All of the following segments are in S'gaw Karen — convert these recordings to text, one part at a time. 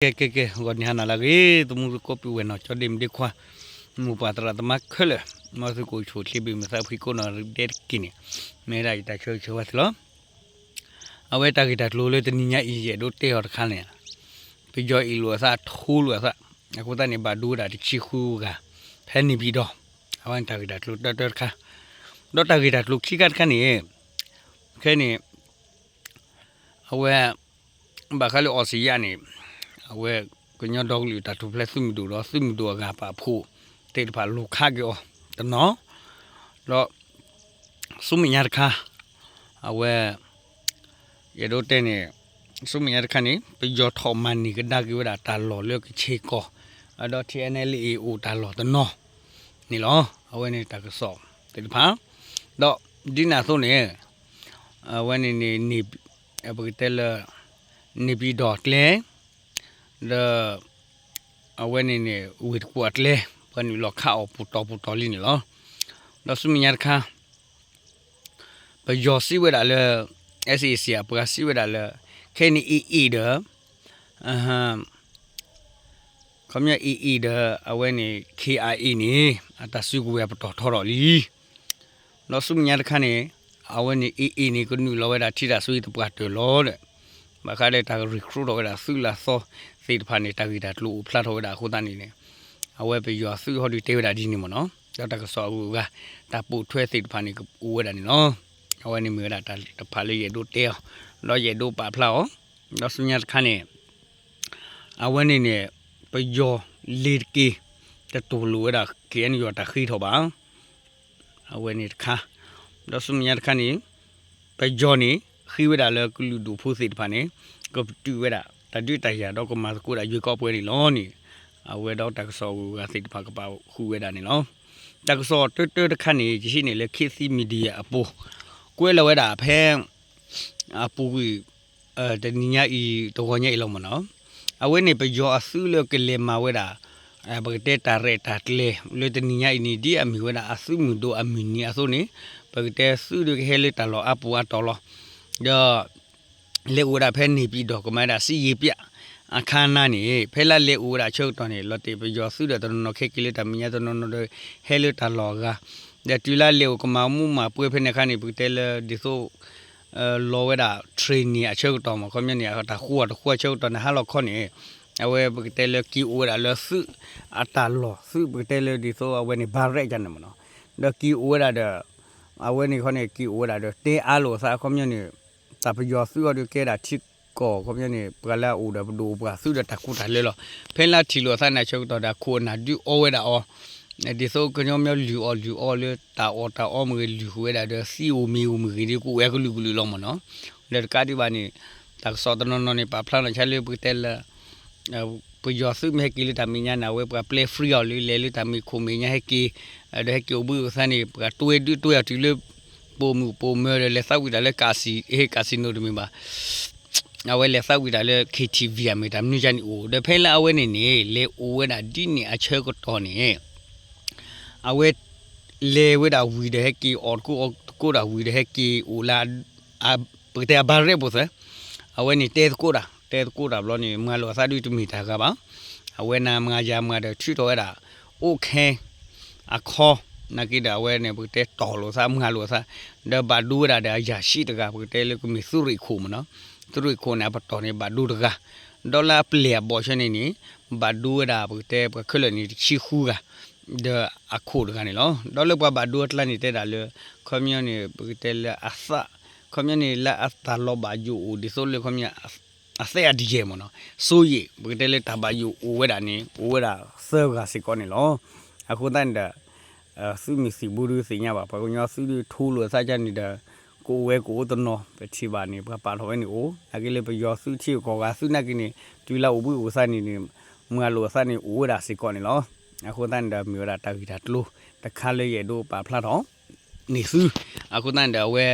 ကဲ ကဲ ကဲ ဂီၤနံၤဟါနၤလၢအဂ့ၤ သမူသကိးပုၢ်ဝဲၢ်နီၢ်ကၠီဒ့မုၣ်ဒ့ခွါ မိၢ်ပၢ်သရၣ်သမါခဲလၢာ် မ်သုကအိၣ်ဆူၣ်အိၣ်ချ့ဘၣ် မုာ်သးဖှံကိးနီၢ်ဒဲးတက့ၢ်န့ၣ် မ့ၢ်ဝဲဒၣ်ယတၢ်ဆၢဂ့ၤဆၢဝါသုလီၤ. အဝဲတၢ်ဂ့ၢ်တၢ်ကျိၤလၢတနံၤညါအံၤ ယအဲၣ်ဒိးတဲအီၤတခါန့ၣ် ပယီၤအ့ၣ်လိာ်အသး ထိလိာ်အသး အဃိသတးန့ၣ် ဘၣ်ဒိဝဲဒၣ်တဆံဃုဂၤ ဖဲန့ၣ်ပၠံၣ်တီၢ် အဝဲန့ၣ်တၢ်ဂ့ၢ်တၢ်ကျိၤတၢတၢတခါ ဒီးတၢ်ဂ့ၢ်တၢ်ကျိၤခံခါတခါန့ၣ် ခဲန့ၣ် အဝဲ ဘၣ်ဃးလၢအီစံယါန့ၣ် အဝဲကညီဒီကလုာ်တၢ်ထူၣ်ဖျဲးသုးမုၢ်ဒိၣ်ဒီးသုးမုၢ်ဒိၣ်အဂၤပာ်ဖှိၣ်သ့ၣ်တဖၣ်လိၣ်ခးက့ၤအီၤတနီၤ ဒီး ဆူမဲာ်ညါတခါ အဝဲ ယအဲၣ်ဒိးတဲန့ၣ် ဆူမဲာ်ညါတခါန့ၣ် ပယီၤထီၣ်မၤန့ၢ်ကဒါက့ၤဝဲဒၣ်တၢ်လီၢ်လၢကခ့ၣ်ကီၢ် ဒီး ထံၣ်အဲၣ်အဲၣ်လ်အ့ၣ် အိၣ်တၢ်လီၢ်တနီၤန့ၣ်လီၤ. အဝဲန့ၣ်တၢ်ကစီၣ်သ့ၣ်တဖၣ် ဒီးဒ်န့ၣ်အသိးန့ၣ် အဝဲန့ၣ်န့ၣ် ပကတဲလၢ န့ၣ်ပၠံၣ်တီၢ်ကျဲ ဒီး အဝဲန့ၣ်န့ၣ် ဝ့ၢ်တကူၣ်အကျဲ ပှၤနုာ်လီၤခးအီၤပူၤတီၤပူၤတီၤလံန့ၣ်လီၤ. ဒီးဆူမဲာ်ညါတခါ ပယီၤစံးဝဲဒၣ်လၢ SAC အပှၤစံးဝဲဒၣ်လၢ ခဲအံၤန့ၣ် AA ဒီး ခီပညီ AA ဒီး အဝဲန့ၣ် KIA န့ၣ် အတၢ်စုကဝဲၤပတီၢ်ထီထီၣ်လံ ဒီးဆူမဲာ်ညါတခါန့ၣ် အဝဲန့ၣ် AA န့ၣ် ကနုာ်လီၤဝဲဒၣ်ထံတၢ်ဆူသပှၢ်တၢၢ်လီၤဒီး ဘၣ်ဃးဒီးတၢ် recruit ထီၣ်ဝဲဒၣ်သုးလၢအသီသ့ၣ်တဖၣ်န့ၣ် တၢ်ဂ့ၢ်တၢ်ကျိၤအိၣ်ဖျါထီၣ်ဝဲဒၣ်အဃိသတးန့ၣ်န့ၣ် အဝဲပယီၤသုးဟီဒုးတဲဝဲဒၣ်ဒ်န့ၣ်မ့ၢ်နီၤ ဒီးတၢ်ကစီၣ်အဂုၤအဂၤ တၢ်ပိာ်ထွဲသ့ၣ်တဖၣ်န့ၣ် ကအိၣ်ဝဲဒၣ်န့ၣ်လီၤ. အဝဲန့ၣ်မ့ၢ်ဝဲဒၣ်တၢ်တဖၣ်လၢယအဲၣ်ဒိးတဲအီၤ ဒီးယအဲၣ်ဒိးပာ်ဖျါအီၤ ဒီးဆူညါတခါန့ၣ် အဝဲန့ၣ်န့ၣ် ပယီၤလ့ၤတက့ၢ် တတူၢ်လိာ်ဝဲဒၣ် KNU တၢ်ဃ့ထီၣ်ဘၣ် အဝဲန့ၣ်တခါ ဒီးဆူမဲာ်ညါတခါန့ၣ် ပယီၤန့ၣ် ဃ့ဝဲဒၣ်လၢကလုာ်ဒူၣ်ဖိသ့ၣ်တဖၣ်န့ၣ် ကပတုာ်ဝဲဒၣ် တၢ်ဒုးတၢ်ယၤဒီးကမၤသကိးဒၣ်ယွဲၢ်ကီးပှဲၤန့ၣ်လီၤန့ၣ် အဝဲဒီးတၢ်ကစီၣ်အဂုၤအဂၤသ့ၣ်တဖၣ်ကပာ်ဃုာ်ဝဲဒၣ်န့ၣ်လီၤ. တၢ်ကစီၣ်တၢတၢတခါန့ၣ် ယဟံးန့ၢ်လၢ ခေတ်သစ် Media အပူၤ ကွဲးလီၤဝဲဒၣ်ဖဲ အပူၤကွံာ် တနံၤညါအံၤ တဂီၤညါအံၤလီၤမ့ၢ်နီၤ. အဝဲန့ၣ်ပယီၤအသုးလၢကလဲၤမၤဝဲဒၣ် ပကတဲတၢ်ရဲၣ်တၢ်ကျဲၤလၢတနံၤညါအံၤန့ၣ် ဒ်အမ့ၢ်ဝဲဒၣ်အသုးမုၢ်ဒိၣ်အမုၢ်နံၤအသိးန့ၣ် ပကတဲသုးဒုးကဟဲလၢတၢ်လီၢ်အါပူၤအါတီၤလီၤ. ဒီး လဲၤအိၣ်ဝဲဒၣ်ဖဲန့ၣ်ပၠံၣ်တီၢ် ကမၤဝဲဒၣ်စံယ့ၤပျး အခါနၤန့ၣ် ဖဲလၢလဲၤအိၣ်ဝဲဒၣ်အဆၢကတီၢ်န့ၣ် လီၤတဲာ်ပယီၤသုးဒီးတနီၤနီၤခဲက့ၤလၢတၢ်မဲာ်ညါ တနီၤနီၤဒီး ဟဲလၢတၢ်လီၢ်အဂၤ ဒီးတုၤလၢလဲၤအိၣ်ကမၤမူးမၤပွဲဖဲန့ၣ်အခါန့ၣ် ပကတဲလၢဒ်သိး လီၤဝဲဒၣ် training အဆၢကတီၢ်မ့ၢ် ခီပညီန့ၣ် တၢ်ဃူတဃူအဆၢကတီၢ်န့ၣ် ဟါလီၤခီန့ၣ် အဝဲပကတဲလၢက့ၤအိၣ်ဝဲဒၣ်လၢသုးအတၢ်လီၢ် သုးပကတဲလၢဒ်သိးအဝဲန့ၣ် barrack န့ၣ်မ့ၢ်နီၤ. ဒီးက့ၤအိၣ်ဝဲဒၣ်ဒီး အဝဲန့ၣ်ခီန့ၣ် က့ၤအိၣ်ဝဲဒၣ်ဒီးတဲအါလိာ်အသး ခီပညီန့ၣ် တၢ်ပယီၤသုးအီၤဒုးကဲဒၣ်ထံကီၢ် ခီပညီန့ၣ် ပှၤလၢအအိၣ်ဒီးပဒိၣ်ပှၤသုးဒီးတၢ်ကူတၢ်လဲလီၤ. ဖဲလၢထံၣ်လိာ်အသးန့ၣ်အဆၢကတီၢ်ဒီး အခိၣ်အနၢ်ဒုးအီဝဲဒၣ်အီၤ ဒ်သိးကညီမညီလုၢ်အီၣ်လုၢ်အီလၢတၢ်အီၣ်တၢ်အီမ့ၢ်ဂ့ၤ လုၢ်ဃုာ်ဝဲဒၣ်ဒီးသံအိၣ်မ့ၢ်အိၣ်မ့ၢ်ဂ့ၤဒီး ကအိၣ်ဝဲကလုာ်ကလုာ်လီၤမ့ၢ်နီၤ. ဒီးတကးဒံးဘၣ်န့ၣ် တၢ်ကစီၣ်တနီၤနီၤန့ၣ် ပာ်ဖျါလီၤဆါလၢပကတဲလၢ ပယီၤသုးမ့ၢ်ဟဲက့ၤလၢတၢ်မဲာ်ညါန့ၣ် အဝဲပှၤပျဲ free အီၤလၢလဲၤလၢတၢ်မ့ၢ်ခိၣ်မဲာ်ညါဟဲက့ၤ ဒီးဟဲက့ၤအိၣ်ဘှံးအိၣ်သါန့ၣ် ပှၤတွဲဒုးတွဲအီၤတုၤလၢ ပိာ်မုၣ်ပိာ်မၢၤဒီးလဲၤသးဝံၣ်တၢ်လၢ casino တမ့ၢ်ဘၣ် အဝဲလဲၤသးဝံၣ်တၢ်လၢ KTV အမ့ၢ်တၢ်မနုၤကန့ၣ်အိၣ် ဒီးဖဲလၢအဝဲန့ၣ်န့ၣ် လဲၤအိၣ်ဝဲဒၣ်ဒ်န့ၣ်အဆၢကတီၢ်န့ၣ် အဝဲ လဲၤဝဲဒၣ်ဝံၤဒီးဟဲက့ၤအီၣ်တကိးအီတကိးဒၣ်ဝံၤဒီးဟဲက့ၤအိၣ်လၢ ပကတဲအ barrack ပူၤသၢ အဝဲန့ၣ်တဲသကိးတၢ် တဲသကိးတၢ်ဘျီန့ၣ် မၤလိာ်အသးဒုးတမ့ၢ်တၢ်ဂၤဘၣ်. အဝဲန့ၣ်မၤယၤမၤဒီးထုးထီၣ်ဝဲဒၣ် အိၣ်ခဲ အခီ နာ်က့ဒီးအဝဲန့ၣ် ပကတဲတီၢ်လိာ်သး မၤလိာ်သး ဒီးဘၣ်ဒိဝဲဒၣ်ဒီးအရာရှိတဂၤ ပကတဲလၢကမ့ၢ်သုးရ့ၣ်ခိၣ်မ့ၢ်နီၤ. သုးရ့ၣ်ခိၣ်န့ၣ် အပတီၢ်န့ၣ် ဘၣ်ဒိတဂၤ ဒီးလၢအပျဲၢ်အဘီၣ်ဆၢန့ၣ်န့ၣ် ဘၣ်ဒိဝဲဒၣ် ပကတဲပှၤခဲလၢာ်န့ၣ် တဆံဃုဂၤ ဒီးအခိၣ်တဂၤန့ၣ်လီၤ. ဒီးလၢပှၤဘၣ်ဒိအကျါန့ၣ် တဲဒၣ်လၢ ခီပညီန့ၣ် ပကတဲလၢအသး ခီပညီန့ၣ် လၢအတၢ်လီၤဘၣ်ယိၣ်အိၣ်ဒ်သိးလၢခီပညီ အသဲအဒယဲၢ်မ့ၢ်နီၤ စိုးရိမ် ပကတဲလၢတၢ်ဘၣ်ယိၣ်အိၣ်ဝဲဒၣ်န့ၣ် အိၣ်ဝဲဒၣ်သၢဂၤစ့ၢ်ကီးန့ၣ်လီၤ. အဃိသတးန့ၣ်ဒီး သုးမုၢ်သံၣ်ဘိဒုးသ့ၣ်ညါဘၣ် ပှၤကညီသုးဒုးထိလိာ်အသးကန့ၣ်ဒီး ကအိၣ်ဝဲကအိၣ်တနီၤ ပထံၣ်ဘၣ်န့ၣ် ပှၤပာ်ထီၣ်ဝဲန့ၣ်အိၣ် နာ်က့လၢပယီၤသုးထံဂုၤကီၢ်ဂၤသုးနာ်က့န့ၣ် တုၤလၢအိၣ်ဘှံးအိၣ်သါန့ၣ်န့ၣ် မၤလိာ်အသးန့ၣ်အိၣ်ဝဲဒၣ်စ့ၢ်ကီးန့ၣ်လီၤ. အဃိသတးန့ၣ်ဒီး မ့ၢ်ဝဲဒၣ်တၢ်ဂ့ၢ်တၢ်ကျိၤတခါလၢယအဲၣ်ဒိးပာ်ဖျါထီၣ် န့ၢ်သု အဃိသတးန့ၣ်ဒီးအဝဲ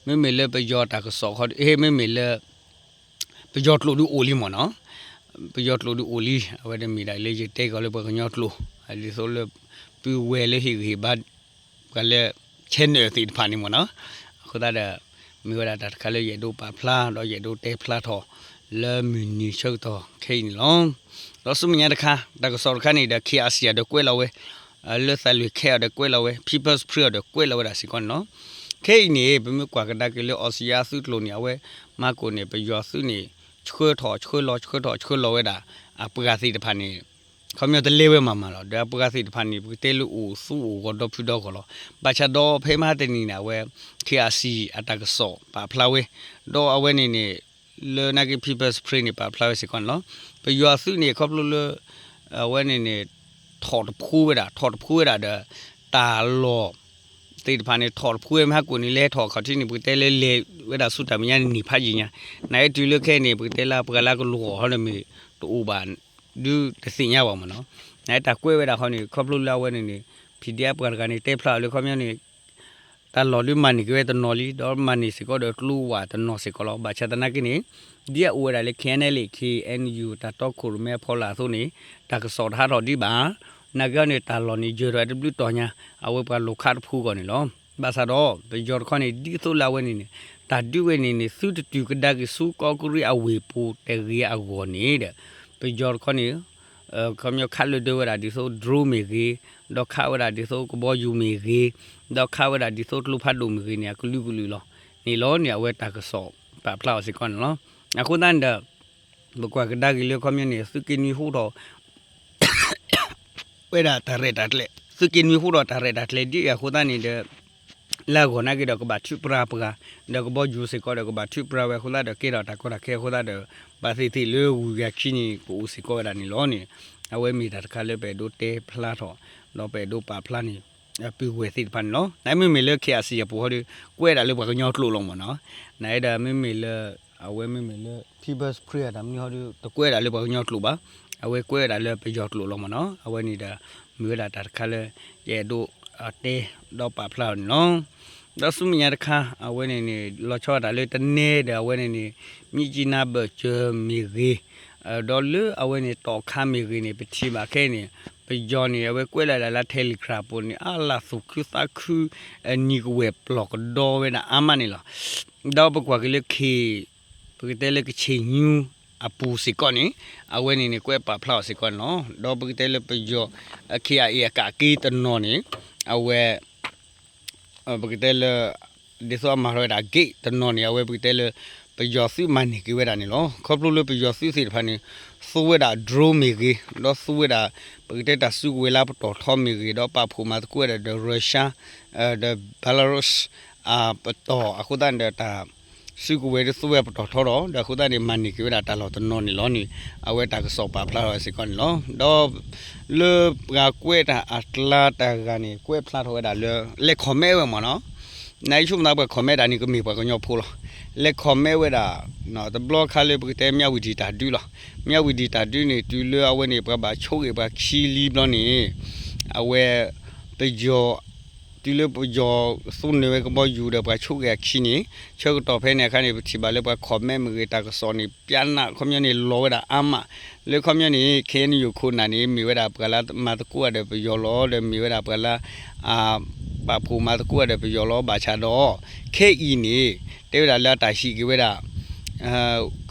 မ့မ့ၢ်လၢပယီၤတၢ်ကစီၣ်ခီ မ့မ့ၢ်လၢ ပယီၤကျိာ်ဒုးအိၣ်လံမ့ၢ်နီၤ ပယီၤကျိာ်ဒုးအိၣ်လံ အဝဲတမ့ၢ်ဒၣ်လၢယတဲကီးလၢပှၤကညီကျိာ် ဒ်သိးလၢ ပုၢ်ဝဲၢ်လၢဟ့ၣ်ဂံၢ်ဟ့ၣ်ဘါ ပှၤလၢ channel သ့ၣ်တဖၣ်န့ၣ်မ့ၢ်နီၤ အဃိသတးဒီး မ့ၢ်ဝဲဒၣ်တၢ်တခါလၢယအဲၣ်ဒိးပာ်ဖျါ ဒီးယအဲၣ်ဒိးတဲဖျါထီၣ် လၢမုၢ်နံၤဆၢကတီၢ်ခဲအံၤန့ၣ်လီၤ. ဒီးဆူမဲာ်ညါတခါ တၢ်ကစီၣ်တခါန့ၣ်ဒီး KIC အီၤဒီးကွဲးလီၤဝဲ, လၢသးလွဲၢ်ခဲအီၤဒီးကွဲးလီၤဝဲ, People's Spring အီၤဒီးကွဲးလီၤဝဲဒၣ်စ့ၢ်ကီးန့ၣ်လီၤ. ခဲအံၤန့ၣ် ပမ့ၢ်ကွၢ်ကဒါက့ၤလၢအီစံယါသုးကျိၤန့ၣ် အဝဲမၤကိၣ်န့ၣ် ပယီၤသုးန့ၣ် ဆှၢထီၣ်ဆှၢလီၤ ဆှၢထီၣ်ဆှၢလီၤဝဲဒၣ် အပှၤသ့ၣ်တဖၣ်န့ၣ် ခီပညီတလဲဝဲမးမးလီၤ. ဒီးအပှၤသ့ၣ်တဖၣ်န့ၣ် ပကတဲလၢအိၣ်သူအိၣ်ဂီၤဒီဖုဒီဂီၢ်လီၤ. ဘၣ်ဆၣ်ဒီးဖဲမဟါတနံၤန့ၣ် အဝဲ KIC အတၢ်ကစီၣ်ပာ်ဖျါဝဲ, ဒီးအဝဲန့ၣ်န့ၣ် လၢနာ်က့ People's Spring န့ၣ် ပာ်ဖျါဝဲစ့ၢ်ကီးန့ၣ်လီၤ. ပယီၤသုးန့ၣ် ခီဖျိလၢ အဝဲန့ၣ်န့ၣ် ထီၣ်တဖှိဝဲဒၣ် ထီၣ်တဖှိဝဲဒၣ်ဒီး တၢ်လီၢ်သ့ၣ်တဖၣ်န့ၣ် ထီၣ်တဖှိဝဲမဟါကိၣ်န့ၣ် လဲၤထီၣ်ခီၣ်ထံးန့ၣ် ပကတဲလၢလဲၤဝဲဒၣ်ဆူတၢ်မဲာ်ညါန့ၣ် နံၣ်ဖးယံာ်ညါ, နာ်က့တုၤလၢခဲအံၤန့ၣ် ပကတဲလၢပှၤလၢကလိာ်အီၤဒီးမ့ၢ်တအိၣ်ဘၣ် ဒုးတသ့ၣ်ညါဘၣ်မးနီၤ. နာ်က့တၢ်ကွဲးဝဲဒၣ်ဃီန့ၣ် ခီဖျိလၢအဝဲန့ၣ်န့ၣ် PDF ပှၤတဂၤန့ၣ် တဲဖျါအီၤလၢခီပညီန့ၣ် တၢ်လီၢ်ဒုးမၤန့ၢ်က့ၤဝဲတနီၤလံ ဒီးမၤန့ၢ်စ့ၢ်ကီးဒီးကျိဝာ်တနီၤစ့ၢ်ကီးလီၤ. ဘၣ်ဆၣ်သနာ်က့န့ၣ် ဒ်အအိၣ်ဝဲဒၣ်လၢ KNLA KNU တၢ်တီခိၣ်ရိၣ်မဲအဖီလာ်အသိးန့ၣ် တၢ်ကစီၣ်တဟးထီၣ်ဒံးဘၣ်. နာ်က့အီၤန့ၣ် တၢ်လီၢ်န့ၣ် ယၢၤထီၣ်ဝဲတဘျုးတီၤညါ အဝဲပှၤလိာ်ခးတဖုအဂီၢ်န့ၣ်လီၤ. ဘၣ်ဆၣ်ဒီး ပယီၤတခီန့ၣ် ဒ်သိးလၢအဝဲန့ၣ်န့ၣ် တၢ်ဒုးဝဲန့ၣ်န့ၣ် သုတတုၤကဒါက့ၤဆူကီၢ်ကရံၣ်အဝ့ၢ်ပူၤတဂ့ၤအဂီၢ်န့ၣ်ဒီး ပယီၤတခီန့ၣ် ခီပညီခးလၢဒၢဝဲဒၣ်ဒ်သိး drone မ့ၢ်ဂ့ၤ, ဒီးခးဝဲဒၣ်ဒ်သိးကဘီယူၤမ့ၢ်ဂ့ၤ, ဒီးခးဝဲဒၣ်ဒ်သိးကျိဖးဒိၣ်မ့ၢ်ဂ့ၤန့ၣ် အကလုာ်ကလုာ်လီၤ. န့ၣ်လီၤန့ၣ် အဝဲတၢ်ကစီၣ်ပာ်ဖျါအီၤစ့ၢ်ကီးန့ၣ်လီၤ. အဃိသတးန့ၣ်ဒီး ပကွၢ်ကဒါက့ၤလၢခီပညီန့ၣ် သုးက့နွံဟူထီၣ် ဝဲဒၣ်တၢ်ရဲၣ်တၢ်ကျဲၤ, သုးက့နွံဟူထီၣ်တၢ်ရဲၣ်တၢ်ကျဲၤဒ်အံၤအဃိသတးန့ၣ်ဒီး လၢအဂီၢ်နာ်က့ဒီးကဘၣ်ထုးပြၢပှၤ, ဒီးကဘီယူၤစ့ၢ်ကီးဒီးကဘၣ်ထုးပြၢဝဲအဃိသတးဒီးကဲထီၣ်တၢ်ကီတၢ်ခဲအဃိသတးဒီး ဘၣ်သ့ၣ်သ့ၣ်လၢဂုၤကၤခံန့ၣ် ကအိၣ်စ့ၢ်ကီးဝဲဒၣ်န့ၣ်လီၤန့ၣ် အဝဲမ့ၢ်တၢ်တခါလၢပအဲၣ်ဒိးတဲဖျါထီၣ် ဒီးပအဲၣ်ဒိးပာ်ဖျါန့ၣ် ပုၢ်ဝဲၢ်သ့ၣ်တဖၣ်န့ၣ်လီၤ. နမ့မ့ၢ်လၢ KIC အပူၤဟီဒီး ကွဲးဒၣ်လၢပှၤကညီကျိာ်လီၤမးနီၤ. နအဲၣ်ဒိးမ့မ့ၢ်လၢ အဝဲမ့မ့ၢ်လၢ People's Spring တၢ်မနုၤဟီဒီး တကွဲးဒၣ်လၢပှၤကညီကျိာ်ဘၣ်. အဝဲကွဲးဒၣ်လၢပယီၤကျိာ်လီၤမးနီၤ. အဝဲန့ၣ်ဒီး မ့ၢ်ဝဲဒၣ်တၢ်တခါလၢ ယအဲၣ်ဒိးတဲဒီးပာ်ဖျါအီၤန့ၣ်လီၤ. ဒီးဆူမဲာ်ညါတခါ အဝဲန့ၣ်န့ၣ် လီၤဆီဒၣ်တၢ်လၢတနဲဒီးအဝဲန့ၣ်န့ၣ် မြစ်ကြီးနား ဘၢၣ်စၢၤမ့ၢ်ဂ့ၤ, ဒီးလၢအဝဲန့ၣ်တီၣ်ခါမ့ၢ်ဂ့ၤန့ၣ် ပထံၣ်ဘၣ်ခဲအံၤန့ၣ် ပယီၤန့ၣ် အဝဲကွဲးလီၤဒၣ်လၢ Telegram ပူၤန့ၣ် အါလၢ်သူၣ်ခုသးခု နံၤကဝဲၢ်ပျီၢ်ကဒီဝဲဒၣ်အါမးန့ၣ်လီၤ. ဒီးပကွၢ်က့ၤလၢခ့ ပကတဲလၢကဆ့ၣ်ညူအပူၤစ့ၢ်ကီးန့ၣ် အဝဲန့ၣ်န့ၣ် ကွဲးပာ်ဖျါအီၤစ့ၢ်ကီးန့ၣ်လီၤ. ဒီးပကတဲလၢပယီၤ KIA အကးက့ၤတနီၤန့ၣ် အဝဲ ပကတဲလၢ ဒ်သိးအမၤထီၣ်ဝဲဒၣ် gate တနီၤန့ၣ် အဝဲပကတဲလၢ ပယီၤသုးမၤန့ၢ်က့ၤဝဲဒၣ်န့ၣ်လီၤ. ခီဖျိလၢပယီၤသုးသ့ၣ်တဖၣ်န့ၣ် သူဝဲဒၣ် drone မ့ၢ်ဂ့ၤ, ဒီးသူဝဲဒၣ် ပကတဲတၢ်စုကဝဲၤလၢပတီၢ်ထီမ့ၢ်ဂ့ၤ, ဒီးပာ်ဖှိၣ်မၤသကိးဝဲဒၣ်ဒီး Russia ဒီး Belarus ပတီၢ်အဃိသတးန့ၣ်ဒီးတၢ် စုကဝဲၤဒ်သိးဝဲပတီၢ်ထီဒီး ဒီးအဃိသတးန့ၣ်မၤန့ၢ်က့ၤဝဲဒၣ်တၢ်လီၢ်တနီၤန့ၣ်လီၤန့ၣ် အဝဲတၢ်ကစီၣ်ပာ်ဖျါထီၣ်ဝဲစ့ၢ်ကီးန့ၣ်လီၤ. ဒီး လၢပှၤကွဲးတၢ်အကျါတဂၤန့ၣ် ကွဲးဖျါထီၣ်ဝဲဒၣ်လၢ လဲၤ comment ဝဲမးနီၤ. နဆိကမိၣ်သးပှၤ comment တၢ်န့ၣ် ကမ့ၢ်ပှၤကညီဖိလီၤ. လဲၤ comment ဝဲဒၣ် တဘျီခါလၢပကတဲ မြဝတီ တၢ်ဒုးလီၤ. မြဝတီ တၢ်ဒုးန့ၣ် တုၤလၢအဝဲန့ၣ်ပှၤဘၣ်ဆိၣ်ဂ့ၤပှၤခံလံဘျီန့ၣ် အဝဲ ပယီၤ တုၤလၢပယီၤ သူနၢၤဝဲကဘီယူၤဒီးပှၤဆိၣ်ဂ့ၤအခံန့ၣ် ဆၢကတီၢ်ဖဲန့ၣ်အခါန့ၣ် ပထံၣ်ဘၣ်လၢပှၤ comment မ့ၢ်ဂ့ၤ တၢ်ကစီၣ်န့ၣ် ပျးနး ခီပညီန့ၣ် လီၤဝဲဒၣ်အါမး လၢခီပညီန့ၣ် KNU ခိၣ်နၢ်န့ၣ် မ့ၢ်ဝဲဒၣ်ပှၤလၢမၤသကိးဒီးပယီၤလီၤ ဒီးမ့ၢ်ဝဲဒၣ်ပှၤလၢ ပာ်ဖှိၣ်မၤသကိးဒီးပယီၤလီၤ ဘၣ်ဆၣ်ဒီး ခဲအံၤန့ၣ် တဲဝဲဒၣ်လၢအတၢ်ဟံးက့ၤဝဲဒၣ်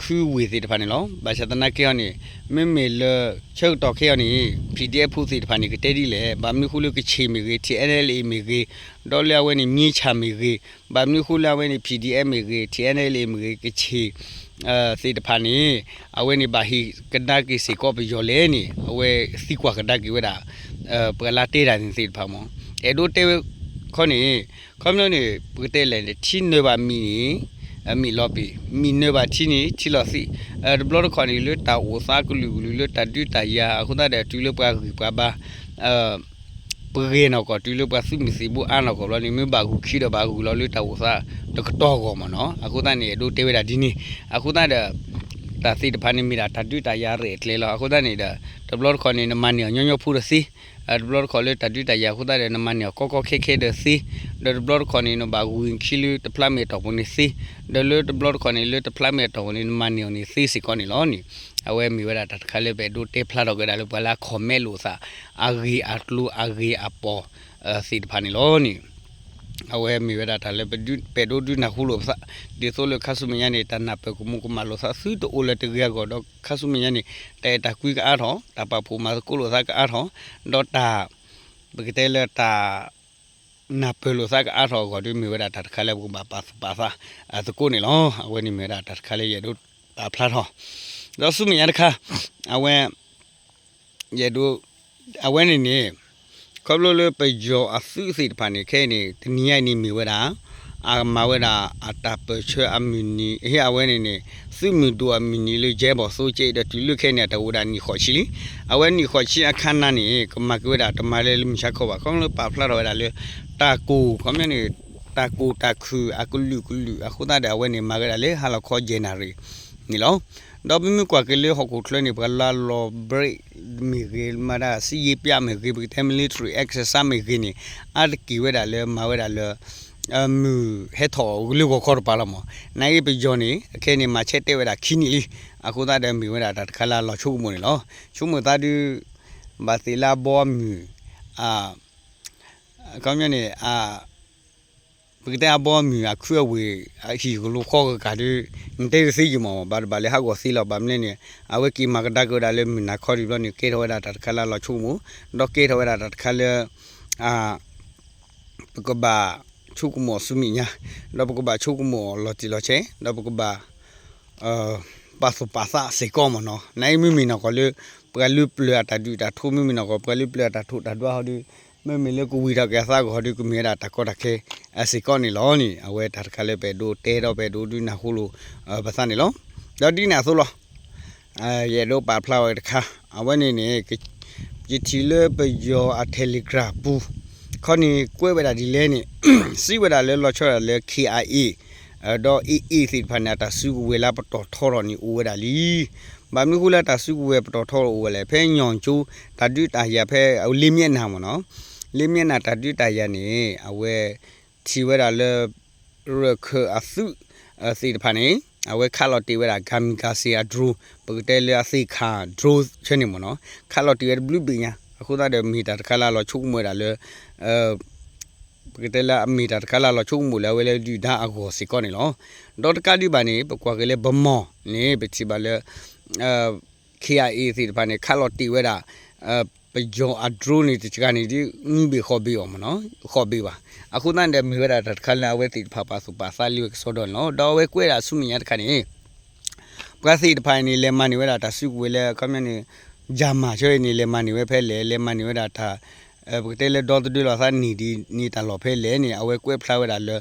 ခုဝ့ၢ်သ့ၣ်တဖၣ်န့ၣ်လီၤ. ဘၣ်ဆၣ်သနာ်က့အီၤန့ၣ် မ့မ့ၢ်လၢ ဆၢကတီၢ်ခဲအံၤန့ၣ် PDF ဖိသ့ၣ်တဖၣ်န့ၣ် ကတဲဒ်လဲၣ်, ဘၣ်မနုၤဃိလၢကဆ့ၣ်မ့ၢ်ဂ့ၤ, TNLA မ့ၢ်ဂ့ၤ, ဒီးလၢအဝဲန့ၣ် မြင်းခြံ မ့ၢ်ဂ့ၤ, ဘၣ်မနုၤဃိလၢအဝဲန့ၣ် PDF မ့ၢ်ဂ့ၤ, TNLA မ့ၢ်ဂ့ၤ, ကဆ့ၣ် သ့ၣ်တဖၣ်န့ၣ် အဝဲန့ၣ်ဘၣ်ဟ့ၣ်ကဒါက့ၤစ့ၢ်ကီးပယီၤလဲၣ်န့ၣ် အဝဲသံကွၢ်ကဒါက့ၤဝဲဒၣ် ပှၤလၢတဲတၢ်န့ၣ်သ့ၣ်တဖၣ်မး အဲၣ်ဒိးတဲဝဲခီန့ၣ် ခီပညီန့ၣ် ပကတဲလဲၣ်န့ၣ် ထံနၢၤဘၣ်မံၤန့ၣ် မံၤလီၤပံာ်, မံၤနၢၤဘၣ်ထံန့ၣ် ထံလီၤသံး, တဘျီတခီၣ်န့ၣ် လၢတၢ်အိၣ်သးကလုာ်ကလုာ်လၢတၢ်ဒုးတၢ်ယၤ အဃိသတးဒီး တုၤလၢပှၤဂံၢ်ပှၤဘါ ပဂဲၤနီၢ်ကီၢ် တုၤလၢပှၤသုးမုၢ်သံၣ်ဘိအါနီၢ်ကီၢ်ဘျီန့ၣ် မ့ၢ်ဘၣ်ဂုာ်ခံဒီးဘၣ်ဂုာ်လီၤလၢတၢ်အိၣ်သးတကတီၢ်အဂီၢ်မးနီၤ. အဃိသတးန့ၣ် အဲၣ်ဒိးတဲဝဲဒၣ်ဒ်န့ၣ် အဃိသတးဒီး တၢ်သ့ၣ်တဖၣ်န့ၣ်မ့ၢ်ဒၣ်တၢ်ဒုးတၢ်ယၤရဲၣ်အကျဲလီၤ. အဃိသတးန့ၣ်ဒီး တဘျီတခီၣ်န့ၣ် နမၤန့ၢ်အီၤညီညီဖိဒီးသ့, တဘျီတခီၣ်လၢတၢ်ဒုးတၢ်ယၤအဃိသတးဒီး နမၤန့ၢ်အီၤကီကီခဲခဲဒီးသ့, ဒီးတဘျီတခီၣ်န့ၣ် နဘၣ်ဂုာ်ဂုာ်ခံလၢတဖျါမဲာ်အတီၢ်ပူၤန့ၣ်သ့, ဒီးလၢတဘျီတခီၣ်န့ၣ် လၢတဖျါမဲာ်အတီၢ်ပူၤန့ၣ် နမၤန့ၢ်အီၤန့ၣ်သ့စ့ၢ်ကီးန့ၣ်လီၤန့ၣ်. အဝဲမ့ၢ်ဝဲဒၣ်တၢ်တခါလၢပအဲၣ်ဒိးတဲဖျါထီၣ်က့ၤဝဲဒၣ်လၢပှၤလၢအ comment လိာ်သး အဂ့ၢ်အကျိၤအဂ့ၢ်အပီၢ်သ့ၣ်တဖၣ်န့ၣ်လီၤန့ၣ်. အဝဲမ့ၢ်ဝဲဒၣ်တၢ်လၢ ပဲဒိဒုးနၢ်ဟူလိာ်ပသး ဒ်သိးလၢခါဆူမဲာ်ညါန့ၣ် တၢ်နၢ်ပၢၢ်ကမူၤကမၣ်လိာ်သးသုတအိၣ်လၢၤတဂ့ၤအဂီၢ် ဒီးခါဆူမဲာ်ညါန့ၣ် တၢ်အဲၣ်တၢ်ကွံကအါထီၣ် တၢ်ပာ်ဖှိၣ်မၤသကိးလိာ်သးကအါထီၣ် ဒီးတၢ် ပကတဲလၢတၢ် နၢ်ပၢၢ်လိာ်သးကအါထီၣ်အဂီၢ်ဒီး မ့ၢ်ဝဲဒၣ်တၢ်တခါလၢပကဘၣ်ပာ်သူၣ်ပာ်သးသကိးန့ၣ်လီၤ. အဝဲန့ၣ်မ့ၢ်ဝဲဒၣ်တၢ်တခါလၢယအဲၣ်ဒိးပာ်ဖျါထီၣ် ဒီးဆူမဲာ်ညါတခါ အဝဲ ယအဲၣ်ဒိး အဝဲန့ၣ်န့ၣ် ခီဖျိလၢပယီၤအသုးသ့ၣ်တဖၣ်န့ၣ် ခဲအံၤန့ၣ် တနံၤညါအံၤန့ၣ်မ့ၢ်ဝဲဒၣ် အမၤဝဲဒၣ်အတၢ်ပၢၢ်ဆၢအမုၢ်နံၤ ဟ့ၣ်အဝဲန့ၣ်န့ၣ် သုးမုၢ်ဒိၣ်အမုၢ်နံၤလၢယဲဘီၣ်သိကဲအံၤဒီးတုၤလၢခဲအံၤန့ၣ် အတၢ်အိၣ်ဝဲဒၣ်နံၣ်ဃိးဆံလံ. အဝဲနံၣ်ဃိးဆံအခါနၤန့ၣ် ကမၤက့ၤဝဲဒၣ်တမၤလၢလၢမုၢ်ဆါခီဘၣ် ခီဖျိလၢပာ်ဖျါထီၣ်ဝဲဒၣ်လၢ တၢ်ကိၢ် ခီပညီန့ၣ် တၢ်ကိၢ်တၢ်ခုၣ်အကလုာ်ကလုာ်အဃိသတးဒီး အဝဲန့ၣ်မၤဝဲဒၣ်လၢဟါလီၤခီယဲၢ်နၣ်ရံၣ်န့ၣ်လီၤ. ဒီးပမ့ၢ်ကွၢ်က့ၤလၢဟီၣ်ခိၣ်ချၢန့ၣ် ပှၤလၢလီၤ break မ့ၢ်ဂ့ၤ မၤဒၣ်စံယ့ပျးမ့ၢ်ဂ့ၤ ပကတဲ military exercise မ့ၢ်ဂ့ၤန့ၣ် အါတက့ၢ်ဝဲဒၣ်လၢမၤဝဲဒၣ်လၢ မုၢ်ဟဲထီၣ်လၢဂီၤခီတပၤလီၤမး. နာ်က့ပယီၤန့ၣ် အခဲအံၤန့ၣ် မၤဆဲးတဲဝဲဒၣ်ခံနံၣ်လံ. အဃိသတးဒီးမ့ၢ်ဝဲဒၣ်တၢ်တခါလၢအလီၤဆိကမိၣ်န့ၣ်လီၤ. ဆိကမိၣ်သးဒုး ဘၣ်သ့ၣ်လၢအဘီအမုၢ် ခီပညီန့ၣ် ပကတဲအဘီအမုၢ်အခုအဝ့ၢ် အဟံၣ်ကလိၤဃီကကးဒုး နတဲတသ့ယမး ဘၣ်တဘၣ်လၢဟးဂီၤသ့လီၤ. ဘၣ်မနုၤလဲၣ်န့ၣ် အဝဲက့ၤမၤကဒါက့ၤဝဲဒၣ်လၢမုၢ်နၤခီဒံးဘျီန့ၣ် ကဲထီၣ်ဝဲဒၣ်တၢ်တခါလၢအလီၤဆိကမိၣ် ဒီးကဲထီၣ်ဝဲဒၣ်တၢ်တခါလၢ ပကဘၣ်ဆိကမိၣ်ဆူမဲာ်ညါ ဒီးပကဘၣ်ဆိကမိၣ်လီၤတံၢ်လီၤဆဲး ဒီးပကဘၣ် ပာ်သူၣ်ပာ်သးစ့ၢ်ကီးမ့ၢ်နီၤ. နာ်က့မ့မ့ၢ်နီၢ်ကီၢ်လၢ ပှၤလၢပျၢၤအတၢ်ဒုးတၢ်ထူ မ့မ့ၢ်နီၢ်ကီၢ် ပှၤလၢပျၢၤအတၢ်ထူးတၢ်ဒွးဟီဒုး မ့မ့ၢ်လၢကဝံၤထီၣ်က့ၤအသးအဂီၢ်ဟီဒုး ကမ့ၢ်ဝဲဒၣ်တၢ်ကီတၢ်ခဲ စ့ၢ်ကီးန့ၣ်လီၤန့ၣ် အဝဲတၢ်တခါလၢပအဲၣ်ဒိးတဲဒီးပအဲၣ်ဒိးဒုးနၢ်ဟူလိာ် ပသးန့ၣ်လီၤ. ဒီးဒ်န့ၣ်အသိးလီၤ ယအဲၣ်ဒိးပာ်ဖျါဝဲတခါ အဝဲန့ၣ်န့ၣ် ယထံၣ်လၢပယီၤအ Telegram ပူၤ ခီန့ၣ်ကွဲးဝဲဒၣ်ဒ်လဲၣ်န့ၣ် စံးဝဲဒၣ်လၢလီၤဆီဒၣ်တၢ်လၢ KIA ဒီး AA သ့ၣ်တဖၣ်န့ၣ် အတၢ်စုကဝဲၤလၢပတီၢ်ထီထီၣ်န့ၣ်အိၣ်ဝဲဒၣ်လံ. ဘၣ်မနုၤဃိလၢအတၢ်စုကဝဲၤပတီၢ်ထီထီၣ်အိၣ်ဝဲလဲၣ် ဖဲညီကၠိ တၢ်ဒုးတၢ်ယၤဖဲ လ့မျဲနၤမ့ၢ်နီၤ လ့မျဲနၤတၢ်ဒုးတၢ်ယၤန့ၣ် အဝဲ ထံၣ်ဝဲဒၣ်လၢ ရခၢၣ်အသုး သ့ၣ်တဖၣ်န့ၣ် အဝဲခးလီၤတ့ၢ်ဝဲဒၣ် kamikaze အ drone ပကတဲလၢအသ့ၣ်ခၣ် drone ဆၢန့ၣ်မ့ၢ်နီၤ ခးလီၤတ့ၢ်ဝဲတဘျုးဘ့ၣ်ညါ အဃိသတးဒီးမ့ၢ်တၢ်တခါလၢအလီၤဆိကမိၣ်ဝဲဒၣ်လၢ ပကတဲလၢအမ့ၢ်တၢ်တခါလၢအလီၤဆိကမိၣ်လၢအဝဲလၢဒုၣ်ဒါအဂီၢ်စ့ၢ်ကီးန့ၣ်လီၤ. ဒီးတကးဒံးဘၣ်န့ၣ် ပကွၢ်က့ၤလၢ ဗန်းမော် န့ၣ် ပထံၣ်ဘၣ်လၢ KIA သ့ၣ်တဖၣ်န့ၣ် ခးလီၤတ့ၢ်ဝဲဒၣ် ပယီၤအ drone န့ၣ် တစှၤန့ၣ်ဒ် နွံဘ့ၣ်ဃိးဘ့ၣ်အီၤမ့ၢ်နီၤ ဃိးဘ့ၣ်ဘၣ်. အဃိသတးန့ၣ်ဒီး မ့ၢ်ဝဲဒၣ်တၢ်တခါလၢအဝဲသ့ၣ်တဖၣ်ပာ်သူၣ်ပာ်သးလံဝဲကစီဒီန့ၣ်လီၤ. ဒီးအဝဲကွဲးဒၣ်ဆူမဲာ်ညါတခါန့ၣ် ပှၤသ့ၣ်တဖၣ်အံၤန့ၣ် လဲၤမၤန့ၢ်ဝဲဒၣ်တၢ်စုကဝဲၤလၢ ခီပညီန့ၣ် ယၤမၢ်ဆၢအံၤန့ၣ် လဲၤမၤန့ၢ်ဝဲဖဲလဲၣ် လဲၤမၤန့ၢ်ဝဲဒၣ်တၢ် ပကတဲလၢဒီသဒၢလီၤသးန့ၢ်ဒ်န့ၣ်တၢ်လီၢ်ဖဲလဲၣ်န့ၣ် အဝဲကွဲးဖျါဝဲဒၣ်လၢ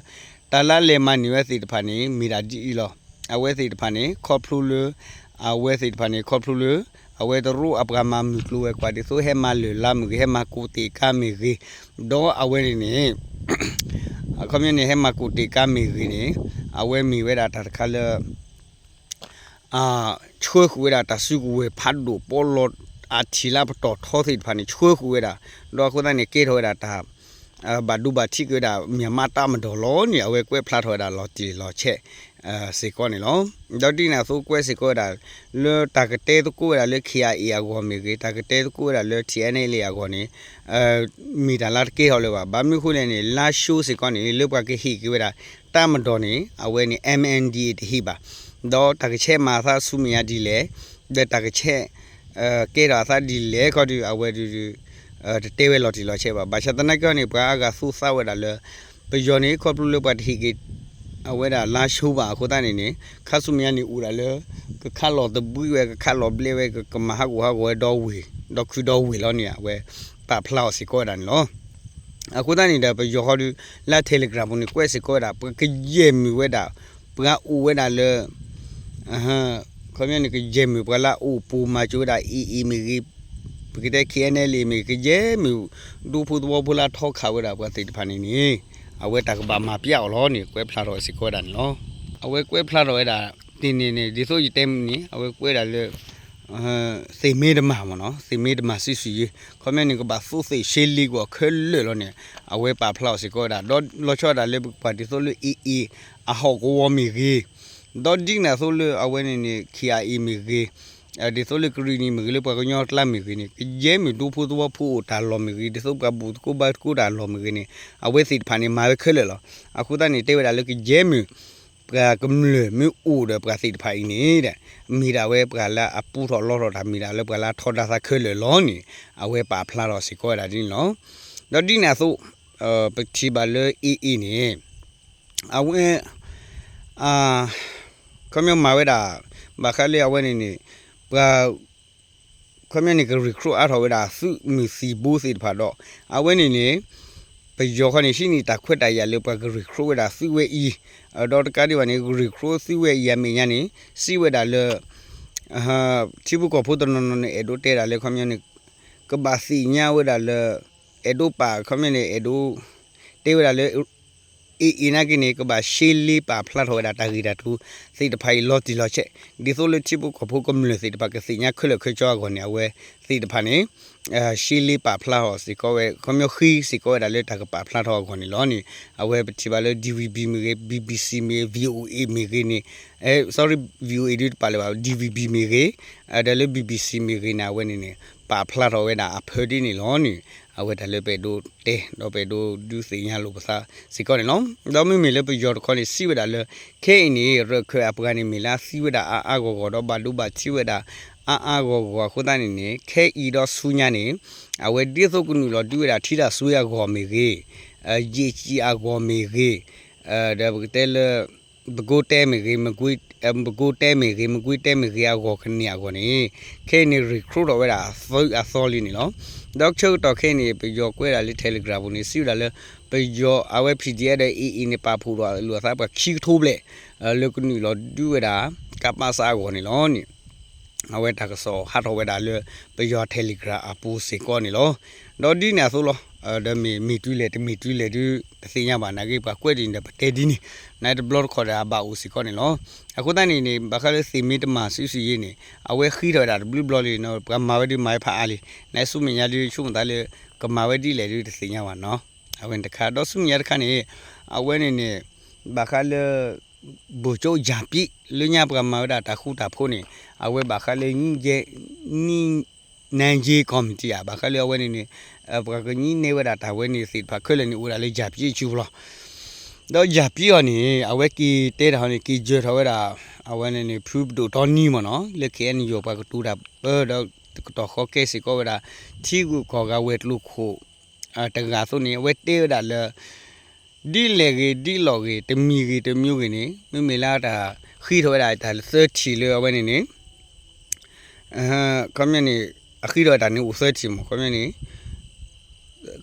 တၢ်လၢလဲၤမၤန့ၢ်ဝဲသ့ၣ်တဖၣ်န့ၣ် မ့ၢ်ဒၣ်ဒ်အံၤလီၤ. အဝဲသ့ၣ်တဖၣ်န့ၣ် ခီဖျိလၢ အဝဲသ့ၣ်တဖၣ်န့ၣ် ခီဖျိလၢ အဝဲတရူးအပှၤမၤမုၢ်ကျိၤဝဲၤကွာ်ဒ်သိး ဟဲမၤလၢာ်လါမ့ၢ်ဂ့ၤ ဟဲမၤကိးတ့ၢ်ကါမ့ၢ်ဂ့ၤ, ဒီးအဝဲန့ၣ်န့ၣ် အခီပညီန့ၣ် ဟဲမၤကိးတ့ၢ်ကါမ့ၢ်ဂ့ၤန့ၣ် အဝဲမ့ၢ်ဝဲဒၣ်တၢ်တခါလၢ ဆှၢဃုာ်ဝဲဒၣ်တၢ်စုကဝဲၤဖးဒိၣ်ပီလီၤအထံၣ်လၢပတီၢ်ထီသ့ၣ်တဖၣ်န့ၣ် ဆှၢဃုာ်ဝဲဒၣ်, ဒီးအဃိသတးန့ၣ် ကဲထီၣ်ဝဲဒၣ်တၢ် ဘၣ်ဒိဘၣ်ထံးက့ၤဝဲဒၣ် မြန်မာ့တပ်မတော် လီၤန့ၣ် အဝဲကွဲးဖျါထီၣ်ဝဲဒၣ်လီၤတံၢ်လီၤဆဲး စ့ၢ်ကီးန့ၣ်လီၤ. ဒီးဒ်န့ၣ်အသိးကွဲးစ့ၢ်ကီးဝဲဒၣ် လၢတၢ်ကတဲသကိးဝဲဒၣ်လၢ KIA အဂီၢ်မ့ၢ်ဂ့ၤ, တၢ်ကတဲသကိးဝဲဒၣ်လၢ TNLA အဂီၢ်န့ၣ် မ့ၢ်တၢ်လၢတကဲထီၣ်လၢၤဘၣ်. ဘၣ်မနုၤအဃိလဲၣ်န့ၣ် လါၡိစ့ၢ်ကီးန့ၣ် လၢပှၤကဟ့ၣ်က့ၤဝဲဒၣ် တပ်မတော် န့ၣ် အဝဲန့ၣ် MNDAA တဟ့ၣ်ဘၣ်. ဒီးတၢ်ကဆဲးမၤအသးဆူမဲာ်ညါဒ်လဲၣ်, ဒီးတၢ်ကဆဲး ကဲထီၣ်အသးဒ်လဲၣ်ခီဒီး အဝဲဒုး တတဲဝဲလီၤတံၢ်လီၤဆဲးဘၣ်. ဘၣ်ဆၣ်သနာ်က့န့ၣ် ပှၤအါဂၤသူသးဝဲဒၣ်လၢ ပယီၤန့ၣ် ခီဖျိလၢပှၤတဟ့ၣ်က့ၤ အဝဲဒၣ်လါၡိဘၣ်အဃိသတးန့ၣ်န့ၣ် ခါဆူမဲာ်ညါန့ၣ်အိၣ်ဒၣ်လၢ ကခးလီၤသဘှံးဝဲ ကခးလီၤဘျဲးဝဲ ကကမၤဟးဂူာ်ဟးဂီၤဝဲဒီဝ့ၢ် ဒီးခုဒီဝ့ၢ်လီၤန့ၣ် အဝဲပာ်ဖျါအီၤစ့ၢ်ကီးဝဲဒၣ်န့ၣ်လီၤ. အဃိသတးန့ၣ်ဒီး ပယီၤဃီဒီး လၢ Telegram ပူၤန့ၣ် ကွဲးစ့ၢ်ကီးဝဲဒၣ် ပကယဲၢ်မုာ်ဝဲဒၣ် ပှၤအိၣ်ဝဲဒၣ်လၢ ခီပညီန့ၣ် ကယဲၢ်မုာ်ပှၤလၢအအိၣ်ပိာ်မၤစၢၤဝဲဒၣ် AA မ့ၢ်ဂ့ၤ, ပကတဲ KNLA မ့ၢ်ဂ့ၤ, ကယဲၢ်မုာ် ဒူဖိသဝီဖိလၢအထီခးဝဲဒၣ်ပှၤသ့ၣ်တဖၣ်န့ၣ်န့ၣ် အဝဲတၢ်ကဘၣ်မၤပျဲအီၤလီၤန့ၣ် ကွဲးဖျါထီၣ်စ့ၢ်ကီးဝဲဒၣ်န့ၣ်လီၤ. အဝဲကွဲးဖျါထီၣ်ဝဲဒၣ် တနံၤန့ၣ်န့ၣ် ဒ်သိးယတဲမုၢ်န့ၣ် အဝဲကွဲးဒၣ်လၢ သ့ၣ်မ့တမၤမ့ၢ်နီၤ သ့ၣ်မ့တမၤ စုစုယဲ ခီပညီန့ၣ် ကဘၣ်သူးသ့ၣ်ရှဲလ့ကွီၢ်ခဲလၢာ်လီၤန့ၣ် အဝဲပာ်ဖျါအီၤစ့ၢ်ကီးဝဲဒၣ် ဒီးလီၤဆီဒၣ်တၢ်လၢပကပှၤဒ်သိးလၢ AA အဟီၣ်ကဝီၤမ့ၢ်ဂ့ၤ, ဒီးဒ်န့ၣ်အသိးလၢအဝဲန့ၣ်န့ၣ် KIA မ့ၢ်ဂ့ၤ, ဒ်သိးလၢကရံၣ်နံၤမ့ၢ်ဂ့ၤ လၢပှၤကညီကျါမ့ၢ်ဂ့ၤန့ၣ် ကယဲၢ်မ့ၢ်ဒူဖိသဝီဖိအိၣ်တၢ်လီၢ်မ့ၢ်ဂ့ၤ ဒ်သိးပှၤဘူၣ်သကိးဘါသကိးတၢ်လီၢ်မ့ၢ်ဂ့ၤန့ၣ် အဝဲသ့ၣ်တဖၣ်န့ၣ် မၤဝဲခဲလၢာ်လီၤ. အဃိသတးန့ၣ် တဲဝဲဒၣ်လၢကယဲၢ်မ့ၢ် ပှၤကမျၢၢ်မ့ၢ်အိၣ်ဒီးပှၤသ့ၣ်တဖၣ်အံၤန့ၣ် မ့ၢ်ဒၣ်ဝဲပှၤလၢအပူထီၣ်လီထီၣ်တၢ် မ့ၢ်ဒၣ်လၢပှၤလၢအထီဒါသးခဲလၢာ်လီၤန့ၣ် အဝဲပာ်ဖျါထီၣ်စ့ၢ်ကီးဝဲဒၣ်ဒ်န့ၣ်လီၤ. ဒီးဒ်န့ၣ်အသိး ပထံၣ်ဘၣ်လၢ AA န့ၣ် အဝဲ ခီပညီမၤဝဲဒၣ် ဘၣ်ဃးလၢအဝဲန့ၣ်န့ၣ် ပှၤ ခီပညီန့ၣ် က recruit အါထီၣ်ဝဲဒၣ်သုးမုၢ်သံၣ်ဘိသ့ၣ်တဖၣ်ဒီး အဝဲန့ၣ်န့ၣ် ပယီၤခီန့ၣ် ဟံးန့ၢ်တၢ်ခွဲးတၢ်ယာ်လၢပှၤက recruit ဝဲဒၣ်သုးဝဲအံၤ ဒီးတကးဒံးဘၣ်န့ၣ် recruit သုးဝဲအံၤအမဲာ်ညါန့ၣ် စံးဝဲဒၣ်လၢ ထံဖိကီၢ်ဖိတနီၤနီၤန့ၣ် အဲၣ်ဒိးတဲဒၣ်လၢခီပညီန့ၣ် ကဘၣ်သ့ၣ်ညါဝဲဒၣ်လၢ အဲၣ်ဒိးပာ်ခီပညီန့ၣ် အဲၣ်ဒိး တဲဝဲဒၣ်လၢ AA နာ်က့န့ၣ် ကဘၣ်ရှဲလ့ပာ်ဖျါထီၣ်ဝဲဒၣ်တၢ်ဂ့ၢ်တၢ်ကျိၤသ့ၣ်တဖၣ်အံၤလီၤတံၢ်လီၤဆဲး ဒ်သိးလၢထံဖိကီၢ်ဖိကမျၢၢ်သ့ၣ်တဖၣ်ကသ့ၣ်ညါခဲလၢာ်ခဲဆ့အဂီၢ်န့ၣ် အဝဲသ့ၣ်တဖၣ်န့ၣ် ရှဲလ့ပာ်ဖျါထီၣ်စ့ၢ်ကီးဝဲ ခီပညီဃ့စ့ၢ်ကီးဝဲဒၣ်လၢတၢ်ကပာ်ဖျါထီၣ်အဂီၢ်န့ၣ်လီၤန့ၣ် အဝဲပထံၣ်ဘၣ်လၢ DVB မ့ၢ်ဂ့ၤ BBC မ့ၢ်ဂ့ၤ VOA မ့ၢ်ဂ့ၤန့ၣ် sorry VOA ဒုတပာ်လၢၤဘၣ် DVB မ့ၢ်ဂ့ၤ ဒီးလၢ BBC မ့ၢ်ဂ့ၤန့ၣ် အဝဲန့ၣ်န့ၣ် ပာ်ဖျါထီၣ်ဝဲဒၣ်အဖၢဒ်န့ၣ်လီၤန့ၣ် အဝဲတၢ်လၢပအဲၣ်ဒိးတဲ ဒီးပအဲၣ်ဒိးဒုးသ့ၣ်ညါလိာ်ပသးစ့ၢ်ကီးန့ၣ်လီၤ. ဒီးမ့မ့ၢ်လၢပယီၤတခီန့ၣ် စံးဝဲဒၣ်လၢ ခဲအံၤန့ၣ် ရၢၢ်ခၢၣ်အပှၤန့ၣ် မ့ၢ်လၢအသံဝဲဒၣ်အါအါဂီၢ်ဂီၢ် ဒီးဘၣ်ဒိဘၣ်ထံးဝဲဒၣ်အါအါဂီၢ်ဂီၢ်အဃိသတးန့ၣ်န့ၣ် ခဲအံၤဒီးဆူညါန့ၣ် အဝဲဒ်သိးကနုာ်လီၤဒုးဝဲဒၣ်ထံတၢ်စွ့အဂီၢ်မ့ၢ်ဂ့ၤ ယ့ၣ်ကံၣ်အဂီၢ်မ့ၢ်ဂ့ၤ ဒီးပကတဲလၢ ပကိးတဲမ့ၢ်ဂ့ၤ ပကိးတဲမ့ၢ်ဂ့ၤ မကွ့တဲမ့ၢ်ဂ့ၤ အဂီၢ်ကန့ၢ်အဂီၢ်န့ၣ် ခဲအံၤန့ၣ် recruit ထီၣ်ဝဲဒၣ်အသုးအသီလံန့ၣ်လီၤ. ဒီးဆၢကတီၢ်ခဲအံၤန့ၣ် ပယီၤကွဲးဒၣ်လၢ Telegram ပူၤန့ၣ် စံးဝဲဒၣ်လၢ ပယီၤအဝဲ PDF ဒီး AA န့ၣ် ပာ်ဖှိၣ်ဒီးလိာ်အသးပှၤခံကထိဘျဲၣ် လၢကနုာ်လီၤဒုးဝဲဒၣ် ကပစ အဂီၢ်န့ၣ်လီၤန့ၣ် အဝဲတၢ်ကစီၣ်ဟးထီၣ်ဝဲဒၣ်လၢ ပယီၤ Telegram အပူၤစ့ၢ်ကီးန့ၣ်လီၤ. ဒီးဒ်န့ၣ်အသိးလီၤ. ဒီးမ့ၢ်မ့ၢ်တုၤလဲၣ်တမ့ၢ်တုၤလဲၣ်ဒုး တသ့ၣ်ညါဘၣ် နာ်က့ပှၤကွဲးဒ်န့ၣ်ဒီးပတဲဒ်န့ၣ် နာ်တဘျီတခီၣ်ဒီးအဘၣ်အိၣ်စ့ၢ်ကီးန့ၣ်လီၤ. အဃိသတးန့ၣ်န့ၣ် ဘၣ်ဃးလၢသ့ၣ်မ့ၢ်တမၤစုစ့ၢ်ကီးန့ၣ် အဝဲဃ့ထီၣ်ဝဲဒၣ်တဘျုးဘျီလံ ပှၤမၤဝဲဒုးမၤဝဲဖးအါလံ နာ်ဆူမဲာ်ညါဒုးဆိကမိၣ်သးလၢ ကမၤဝဲဒ်လဲၣ်ဒုးတသ့ၣ်ညါဘၣ်နီၤ. အဝဲန့ၣ်တခါ ဒီးဆူမဲာ်ညါတခါန့ၣ် အဝဲန့ၣ်န့ၣ် ဘၣ်ဃးလၢ ဗိုလ်ချုပ် ယၤပျံး လၢညါပှၤမၤဝဲဒၣ်တၢ်ဃူတၢ်ဖိးန့ၣ် အဝဲဘၣ်ဃးလၢ နံၣ်ကဲ နံၣ် နၢ်ကဲ committee ဧါ ဘၣ်ဃးလၢအဝဲန့ၣ်န့ၣ် ပှၤကညံးနဲဝဲဒၣ်တၢ်ဝဲန့ၣ်သ့ၣ်တဖၣ်ခဲလၢာ်န့ၣ် အိၣ်ဒၣ်လၢ ယၤပျံး အစုပူၤလီၤ. ဒီး ယၤပျံး အီၤန့ၣ် အဝဲက့ၤတဲတၢ်ဟီန့ၣ် က့ၤယၢၤထီၣ်ဝဲဒၣ် အဝဲန့ၣ်န့ၣ် ဖုပဒိၣ်တီနံမ့ၢ်နီၤ လၢ KNU ပှၤကတိၤတၢ်ပၢ ဒီးတကတီၢ်ဃီကဲစ့ၢ်ကီးဝဲဒၣ် ထံဂုၤကီၢ်ဂၤဝဲၤကျိၤခိၣ် တဂၤအသိးန့ၣ် အဝဲတဲဝဲဒၣ်လၢ ဒ်လဲၣ်ဂ့ၤ ဒ်လဲၣ်ဂ့ၤ တမံၤဂ့ၤ တမံၤဂ့ၤန့ၣ် မ့မ့ၢ်လၢတၢ်ဃ့ထီၣ်ဝဲဒၣ်တၢ်သၢထံၣ်လၢအဝဲန့ၣ်န့ၣ် ခီပညီန့ၣ် အဃ့ထီၣ်ဝဲတၢ်န့ၣ်အိၣ်သၢထံၣ်မ့ၢ် ခီပညီန့ၣ်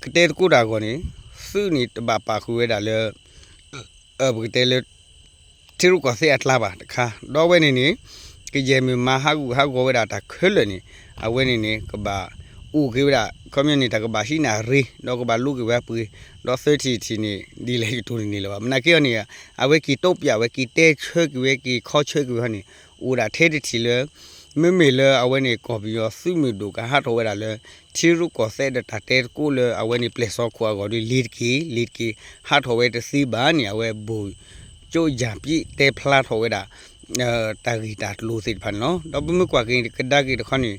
ကတဲသကိးတၢ်အဂီၢ်န့ၣ် သုးန့ၣ်တဘၣ်ပာ်ဃုာ်ဝဲဒၣ်လၢ ပကတဲလၢ ထံရူၢ်ကီၢ်သဲးအကျါဘၣ်တခါ ဒီးအဝဲန့ၣ်န့ၣ် ကယဲၢ်မ့ၢ်မၤဟးဂူာ်ဟးဂီၤဝဲဒၣ်တၢ်ခဲလၢာ်န့ၣ် အဝဲန့ၣ်န့ၣ် ကဘၣ်အိၣ်က့ၤဝဲဒၣ် ခီပညီန့ၣ် တၢ်ကဘၣ်ဟံးန့ၢ်အရ့ ဒီးကဘၣ်လိးက့ၤဝဲအပှ့ၤ ဒီးသၢထံၣ်တထံၣ်န့ၣ် ဒ်လဲၣ်ယတိၢ်န့ၣ်န့ၣ်လၢၤဘၣ် မနုၤက့အီၤန့ၣ် အဝဲက့ၤတိပျးဝဲ က့ၤတဲဆၢက့ၤဝဲ က့ၤခီဆၢက့ၤဝဲဟီန့ၣ် အိၣ်ဒၣ်ထဲတထံၣ်လၢ မ့မ့ၢ်လၢအဝဲန့ၣ် ကီၢ်ပယီၤသုးမုၢ်ဒိၣ်ကဟးထီၣ်ဝဲဒၣ်လၢ ထံရူၢ်ကီၢ်သဲးဒီးတၢ်တဲသကိးလၢအဝဲန့ၣ် ပျဲၢ်စီခိၣ်အဂီၢ်ဒီး လ့ၤတက့ၢ် လ့ၤတက့ၢ် ဟးထီၣ်ဝဲတသ့ဘၣ်န့ၣ် အဝဲ ဗိုလ်ချုပ် ယၤပျံး တဲဖျါထီၣ်ဝဲဒၣ် တၢ်ဂ့ၢ်တၢ်ကျိၤသ့ၣ်တဖၣ်န့ၣ်လီၤ. ဒီးပမ့ၢ်ကွၢ်က့ၤကဒါက့ၤတခီန့ၣ်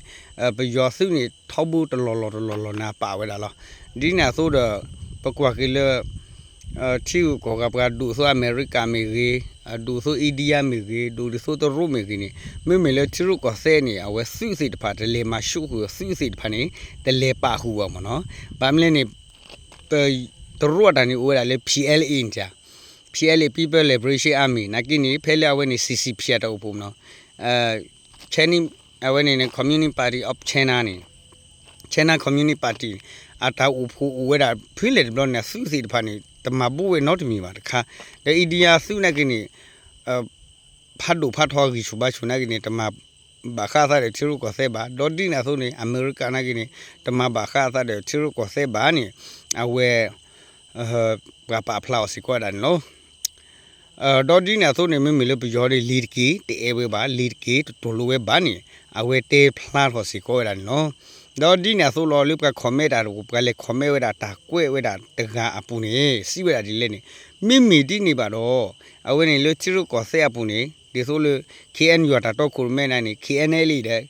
ပယီၤသုးန့ၣ် ထီဘိတလီၢ်လီၢ်တလီၢ်လီၢ်န့ၣ် အပာ်ဝဲဒၣ်လီၤ. ဒ်န့ၣ်အသိးဒီး ပကွၢ်က့ၤလၢ ထံဂုၤကီၢ်ဂၤပှၤဒိၣ်သိအမဲရကၤမ့ၢ်ဂ့ၤ, ဒိၣ်သိအ့ဒံယါမ့ၢ်ဂ့ၤ, ဒိၣ်ဒ်သိတရူးမ့ၢ်ဂ့ၤန့ၣ် မ့မ့ၢ်လၢထံရူၢ်ကီၢ်သဲးန့ၣ် အဝဲသုးသ့ၣ်တဖၣ်တလဲၤမၤဆူၣ်ဃုာ် သုးသ့ၣ်တဖၣ်န့ၣ် တလဲၤပာ်ဃုာ်ဘၣ်မ့ၢ်နီၤ. ဘၣ်မနုၤလဲၣ်န့ၣ် တရူးအတၢ်န့ၣ်အိၣ်ဝဲဒၣ်လၢ PLA န့ၣ်တၢ် PLA People Liberation Army နာ်က့န့ၣ် ဖဲလၢအဝဲန့ၣ် CCP အတၢ်အိၣ်ဖှိၣ်မ့ၢ်နီၤ Chinese အဝဲန့ၣ်န့ၣ် Communist Party of China န့ၣ် China Communist Party န့ၣ် အတၢ်အိၣ်ဖှိၣ်အိၣ်ဝဲဒၣ် ဖဲလဲၣ်တဘျီန့ၣ် အသုးသ့ၣ်တဖၣ်န့ၣ် တမၤဘူးဝဲနီတမံၤဘၣ်တခါ ဒီး India သုးနာ်က့န့ၣ် ဖးဒိၣ်ဖးထီဂံၢ်ဆူၣ်ဘါဆူၣ်နာ်က့န့ၣ် တမၤဘၣ်ဃးအသးဒီးထံရူၢ်ကီၢ်သဲးဘၣ် ဒီးဒ်န့ၣ်အသိးန့ၣ် အမဲရကၤနာ်က့န့ၣ် တမၤဘၣ်ဃးအသးဒီးထံရူၢ်ကီၢ်သဲးဘၣ်န့ၣ် အဝဲ ပှၤပာ်ဖျါအီၤစ့ၢ်ကီးဝဲဒၣ်န့ၣ်လီၤ. ဒီးဒ်န့ၣ်အသိးန့ၣ် မ့မ့ၢ်လၢပယီၤဒီး လ့ၤတက့ၢ် တအဲၣ်ဝဲဘၣ် လ့ၤတက့ၢ် တတိၢ်လိာ်ဝဲဘၣ်န့ၣ် အဝဲတဲဖျါထီၣ်စ့ၢ်ကီးဝဲဒၣ်န့ၣ်လီၤ. ဒီးဒ်န့ၣ်အသိးလီၤ လၢပှၤ comment တၢ်တအိၣ် ပှၤလဲၤ comment ဝဲဒၣ်တၢ်ကွဲးဝဲဒၣ်တဂၤအပူၤန့ၣ် စံးဝဲဒၣ်ဒ်လဲၣ်န့ၣ် မ့မ့ၢ်ဒ်န့ၣ်ဘၣ်ဒီး အဝဲန့ၣ်လၢထံရူၢ်ကီၢ်သဲးအပူၤန့ၣ် ဒ်သိးလၢ KNU တၢ်တီခိၣ်ရိၣ်မဲဒၣ်န့ၣ် KNLA ဒီး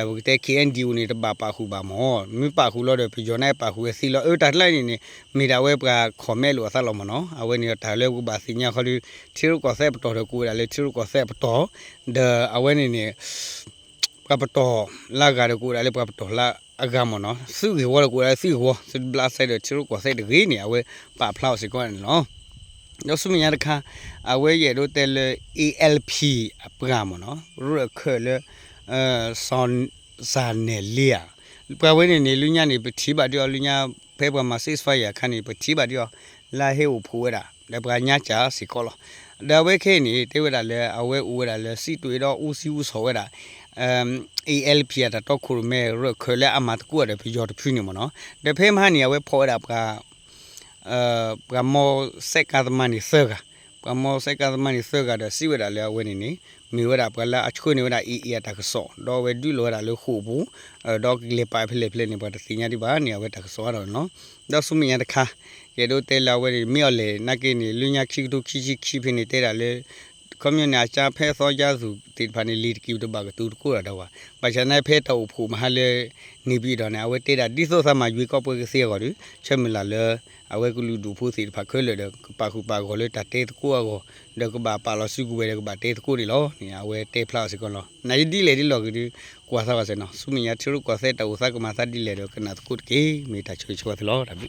ပကတဲ K N D O န့ၣ် တဘၣ်ပာ်ဃုာ်ဘၣ်မၢ်, မ့ၢ်ပာ်ဃုာ်လီၤဒီး ပယီၤန့ၣ်ပာ်ဃုာ်ဝဲသ့လီၤ. အၢ တၢ်ကျါန့ၣ်န့ၣ် မ့ၢ်ဒၣ်ဝဲပှၤ comment လိာ်အသးလီၤမၢ်နီၤ. အဝဲန့ၣ်ဒီးတၢ်လၢပကဘၣ်သ့ၣ်ညါဃီဒီး ထံရူၢ်ကီၢ်သဲးပတီၢ်ဒီး ကအိၣ်ဝဲဒၣ်လၢထံရူၢ်ကီၢ်သဲးအပတီၢ်, ဒီးအဝဲန့ၣ်န့ၣ် ပှၤပတီၢ်လၢအဂၤဒီး ကအိၣ်ဝဲဒၣ်လၢပှၤပတီၢ်လၢအဂၤမၢ်နီၤ. သုးဂ့ၢ်ဝီဒီး ကအိၣ်ဝဲဒၣ်လၢသုးဂ့ၢ်ဝီ, သုတဘျးစဲဒီး ထံရူၢ်ကီၢ်သဲးတဂ့ၤန့ၣ် အဝဲပာ်ဖျါအီၤစ့ၢ်ကီးန့ၣ်လီၤ. ဒီးဆူမဲာ်ညါတခါ အဝဲယအဲၣ်ဒိးတဲလၢ A L P အပှၤမၢ်နီၤ, ရၢၢ်ခၢၣ်လၢ စီၤ ဇာနယ်လင်းဧါ, ပှၤဝဲန့ၣ်န့ၣ် လၢညါန့ၣ် ပထံၣ်ဘၣ်ဒံးအီၤ လၢညါ ဖဲပှၤမၤ ceasefire အခါန့ၣ် ပထံၣ်ဘၣ်ဒံးအီၤ လၢအဟဲအိၣ်ဖှိၣ်ဝဲဒၣ် ဒီးပှၤညါစၢ်စ့ၢ်ကီးလီၤ. ဒီးအဝဲခဲအံၤန့ၣ် တဲဝဲဒၣ်လၢ အဝဲအိၣ်ဝဲဒၣ်လၢ စံးတွ့ဒီး အူစံအူစီၤဝဲဒၣ် A L P အတၢ်တီခိၣ်ရိၣ်မဲ ရၢၢ်ခၢၣ်လၢအမၤသကိးဒီးပယီၤတဖုန့ၣ်မၢ်နီၤ. ဒီးဖဲမဟါန့ၣ် အဝဲဖီၣ်ဝဲဒၣ်ပှၤ ပှၤမီစဲးကါသမါန့ၣ်သၢဂၤ, ပှၤမီစဲးကါသမါန့ၣ်သၢဂၤဒီး စံးဝဲဒၣ်လၢအဝဲန့ၣ်န့ၣ် မ့ၢ်ဝဲဒၣ်ပှၤလၢအဆှၢန့ၢ်ဝဲဒၣ် A A အတၢ်ကစီၣ် ဒီးအဝဲဒုးလီၤဝဲဒၣ်လၢဃိာ်ပူၤ, ဒီးကလဲၤပာ်ဖဲလဲၣ်ဖဲလဲၣ်န့ၣ် ပှၤတသ့ၣ်ညါဒံးဘၣ်န့ၣ် အဝဲတၢ်ကစီၣ်အါထီၣ်န့ၣ်လီၤ. ဒီးဆူမဲာ်ညါတခါ ယအဲၣ်ဒိးတဲလၢအဝဲန့ၣ် မ့ၢ်အီၤလဲၣ် နာ်က့န့ၣ် လၢညါခံကထိခံဆံခံဖဲန့ၣ် တဲဒၣ်လၢ ခီပညီန့ၣ် အကါဖဲအသီကါသူၣ်သ့ၣ်တဖၣ်န့ၣ် လံာ်တက့ၢ်တဘၣ်ကတိၤသကိးတၢ်ဒီးဘၣ်. ဘၣ်ဆၣ်န့ၣ် ဖဲတၢ်အိၣ်ဖှိၣ်မဟါလၢ န့ၣ်ပံၤဒီးန့ၣ် အဝဲတဲဒၣ် ဒ်သိးသးမၤယွ့ကီးပှဲၤကသ့အဂီၢ်ဒီး ဆၢမုၢ်လၢ်လၢ အဝဲကလုာ်ဒူၣ်ဖိသ့ၣ်တဖၣ်ခဲလၢာ်ဒီး ကပာ်ဃုာ်ပာ်ဂီၢ်လၢတၢ်တဲသကိးအဂီၢ်, ဒီးကဘၣ်ပာ်လီၤစုကဝဲၤဒီးကဘၣ်တဲသကိးန့ၣ်လီၤန့ၣ် အဝဲတဲဖျါအီၤစ့ၢ်ကီးလီၤ. နာ်က့ဒ်လဲၣ်ဒ်လဲၣ်ဂ့ၤဒီး ကွၢ်သးဘၣ်စဲနီၤ, ဆူမဲာ်ညါထံရူၢ်ကီၢ်သဲးတၢ်အိၣ်သးကမၤသးဒ်လဲၣ်ဒီး ကနၣ်သကိးတက့ၢ်. မ့ၢ်တၢ်ဆိၣ်ဂ့ၤဆိၣ်ဝါသုလီၤ တၢ်ဘျုး